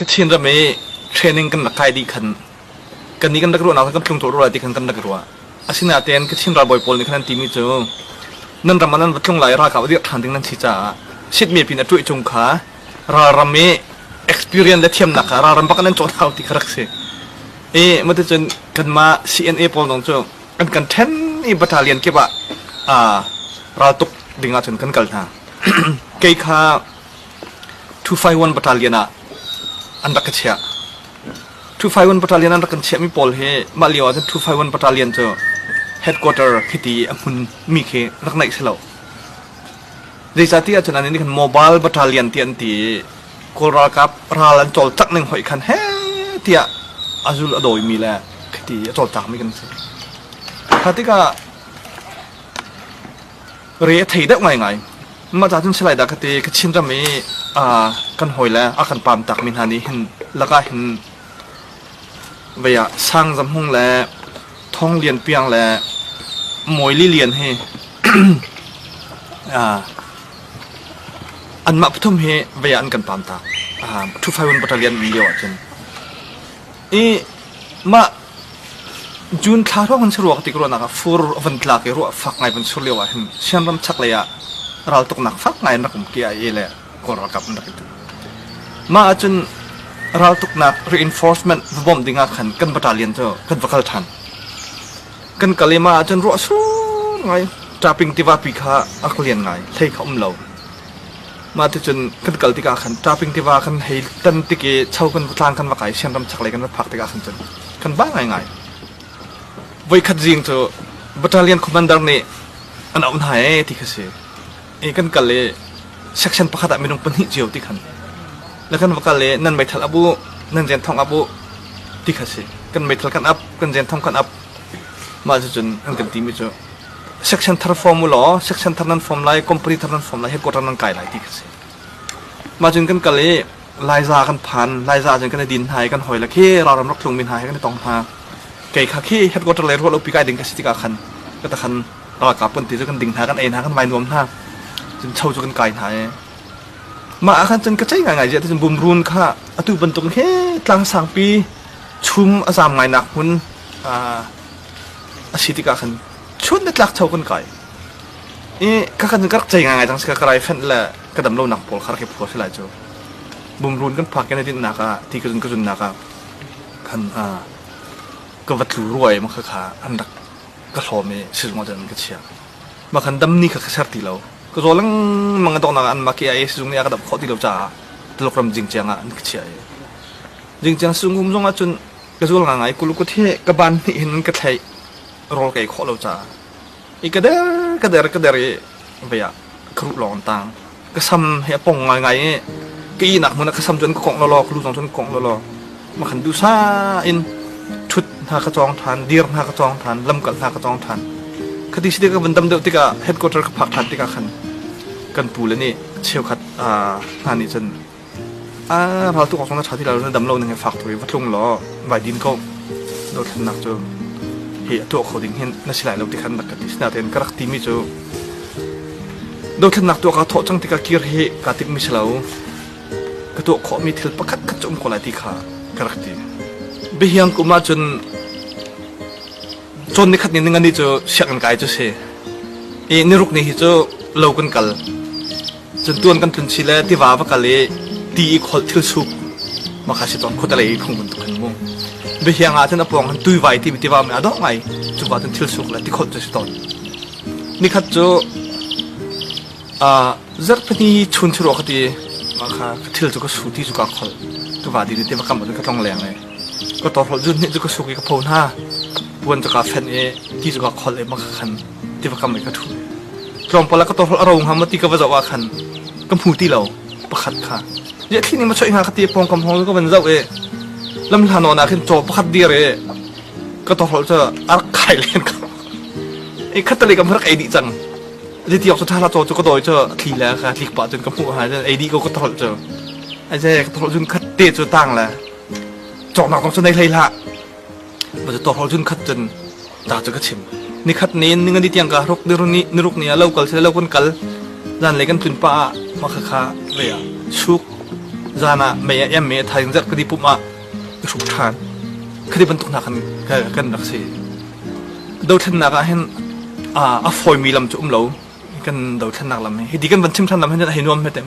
Kachin ram i training kan rak kai dih khan kannih kan rak ruahnak kan tlung tuk rua ti khan kan rak ruah. Asinain Kachin ralbawi pawl nih khan an timi cu nan ram ah nan va tlung lai i ralkap a dirh ṭhan ding nan si caah sitmi pin a ṭuih cung kha ralram i experience le thiamnak kha ralram bak in an cawn hau ti kha rak si. I maticun kanmah CNA pawl zong cu an kan ṭhen i battalion kip ah raltuk ding ahcun kan kal hna. Kei kha 251 battalion ah an rak ka chiah. 251 battalion an rak kan chiahmi pawl hi mah lio ah cun 251 battalion cu headquarter khiti a hmun mi khi rak naih si lo. Zeicahtiah ahcun an nih khan mobile battalion ti an ti i Kawl ralkap ral an cawlcangh ning hoih khan he tiah a zul a dawimi le khiti a cawlcangmi kan si. Kha tikah re a thei deuh ngaingai. Mah ca cun silai dah ka ti Kachin ram i kan hawile a kan pam takmi hna nih hin lakah hin vei ah Sang Za Hmung le Thawng Lian Piang le Mawi Li Lian hi anmah pathum hi vei ah an kan pam tak. 251 Battalion um lio ahcun. I mah June thla hrawng in si rua ka ti ka ruahnak ah fur a van tlak i ruah fak ngai van sur lio ah hin Sianram chaklei ah raltuknak fak ngai in rak um KIA le Kawl ralkap an rak i tu. Mah ahcun raltuknak reinforcement va bawmh ding ah khan kan battalion cu kan va kal ṭhan. Kan kal i mah ahcun ruah sur ngai Ṭaping tivapi kha a rak lian ngai, hlei kha um lo. Mah ticun kan kal tikah khan Ṭaping tiva kan hei tan tik i cho kan tlang kan va kai Sianram chaklei kan va phak tikah khan cun kan ba ngaingai. Voikhat zing cu battalion commander nih an auh hna ee ti kha si. I kan kal i section pakhat ah minung pahnih cio ti khan le kan va kal i nan meithal ap u nan zen thong ap u ti kha si. Kan meithal kan ap kan zen thong kan ap mah cucun an kan timi cu section thar form u law section thar nan form lai company thar nan form lai headquarter nan kai lai ti kha si. Mah cun kan kal i Laiza kan phan Laiza cun kan i din hna i kan hawi le khi ralram rak tlungmi hna he kan i tong hna. Kei kha khi headquarter lei ruah lo pi kai ding ka si tikah khan ka ta khan ralkap kan ti cu kan ding hna kan ei hna kan vai nuam hna cun cho cu kan kai hna i mah ah khan cun ka cei ngaingai ziah cun bumrun kha atu bantuk he tlang sangpi chum a zam ngai nak hmun a si tikah khan chun le tlak cho kan kai i ka kan ka rak cei ngaingai cang si ka rai fenh le ka dam lonak pawl kha rak i phua si lai cu bumrun kan phak in dinnak ah ti ka zun ka zunnak ah khan ka va tlu ruai ma kha kha an rak ka hlawm i sizung ah cun an ka chiah ma khan dam ni kha ka ser ti lo ka zaw lengmang a donghnak ah an mah KIA sizung nih a ka damh khawh ti lo caah Tuluk ram Jingjiang ah an ka chiah i Jingjiang sizung um zong ah cun ka zual ngangai kulukut hi ka ban hnih hin ka thlaih rawl ka ei khawh lo caah i ka der ka der ka der i vei ah ka ruh lawng an tang ka sam hi a pong ngaingai i ka ihnak hmun ah ka sam cu an ka kongh lawlaw ka lu zong cu an ka kongh lawlaw ma khan duhsah in ṭhut hna ka cawng ṭhan dir hna ka cawng ṭhan lamkal hna ka cawng ṭhan khati si ka van dam deuh tikah headquarter ka phak ṭhan tikah khan kan pu le nih cheukhat hna nih cun Raltuk awk zong na ṭha ti lai lo, na dam lo ning hi fak tuk i va tlung law vai din ko. Dothlennak cu hi a tuah kho ding hin na si lai lo ti khan rak ka ti. Sinain ka rak timi cu dothlennak tuah kaa thawh cang tikah kir hi kaa timhmi si lo. Ka tuah khawhmi thil pakhat khat cu um ko lai ti kha ka rak ti. Biahiang kum ahcun Cawn nikhat ni ningani cu sianginn kai cu si. I niruk ni hi cu lo kan kal. Cun tuan kan tlun chi le tiva va kal i ti i kholh thil suk ma kha si tawn khuate lei phung bantuk khan mu. Biahiang ah cun a pawng han tuivai timi tiva mi a dawh ngai. Cuka cun thil suk le ti kholh cu si tawn. Nikhat cu Zarhpini chun cu ruah ka ti. Mah kha ka thil cu ka su ti cu kaa kholh. Ka va dih tiva kam ah ka tlong leng i ka tawhrolh zun hnih cu ka suk i ka pho hna. Puan cu kaa fenh i ti cu kaa kholh i mah kha khan tiva kam i ka ṭhu. Tlawmpal ah ka tawhrolh a ro hnga maw ti ka va zoh ah khan ka hmu ti lo pakhat kha. Ziah thli nih ma choih hnga ka ti i pawngkam hawng cu ka van zoh i lamhla nawn ah khin caw pakhat dir i ka tawhrolh cu a rak khai len ko. I khattelei kam rak ei dih cang. Zeiti awk cu ṭha hlah caw cu ka dawi cu a thli le ka tlik pah cun ka hmuh ha cun ei dih ko ka tholh cu. Aze ka tholh cun khat te cu tang le cawknak zong cu nei hlei hlah. Ma cu tawhrol cun khat cun ta cu ka chim. Nikhat ni in ningani tiang ka hruk ni niruk ni ah lo kal sile lo kan kal. Zan lei kan tlun pah ah ma kha kha ve ah suk. Zan ah mei a em i a thaizing zarh kadi pumh ah i hruk ṭhan. Khati bantuk hna khan kan rak si. Dothlennak ah hin a fawimi lam cu um lo. Kan dothlennak lam hi. Hiti kan van chim ṭhan lam hin hei nuam hme te.